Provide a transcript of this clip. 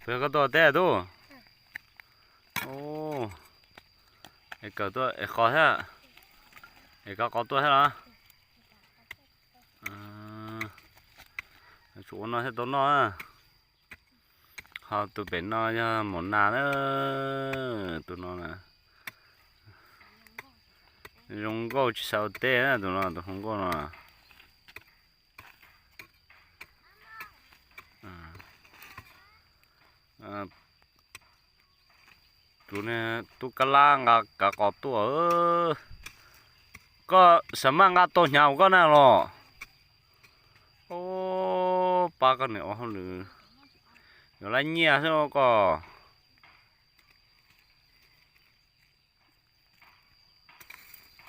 Koj tuaj teb tub? Es kawm tuaj es qos thiab, es koj qos tuaj thiab los? Tsum ua no thiaj tau noj. Ho tus pem no yog maum nas na, tus no na. Zoo nkauj tsis xav ua teb na, tus no tus hluas nkauj no. Tus tub kab lab nqa kav qos tuaj. Koj xav maj nqa tau hnyav ua koj na los? Pab koj niam ua hauj lwm, yuav lab nyiaj xwb koj.